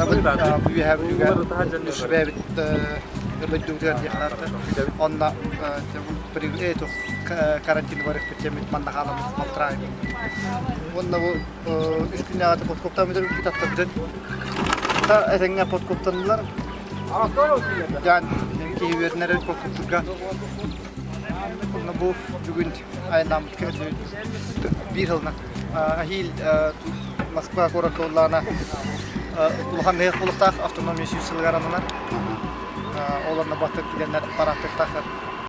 Тахсабыт бу Үөһээ Бүлүүгэ үс бэйэбит дойдубутугар диэхтаахтар. Онно карантин барыахпыт диэммит манна хааламмыт балтараа ый. Уонна бу үс күннээҕитэ подкуптаан бүтэрбиппит аттарбытын та этэҥҥэ подкуптаннылар. Дьаан киһи үөрэнэр эбит подкуптурга. Онно бу бүгүн айаннааммыт кэллибит биир сылынан. Ахил Москва куоракка уллаана улахан ыһыах булуктаах автономия сүүс сылыгар ананар. Ол онно баттык килэннэр парааттыктаахтар.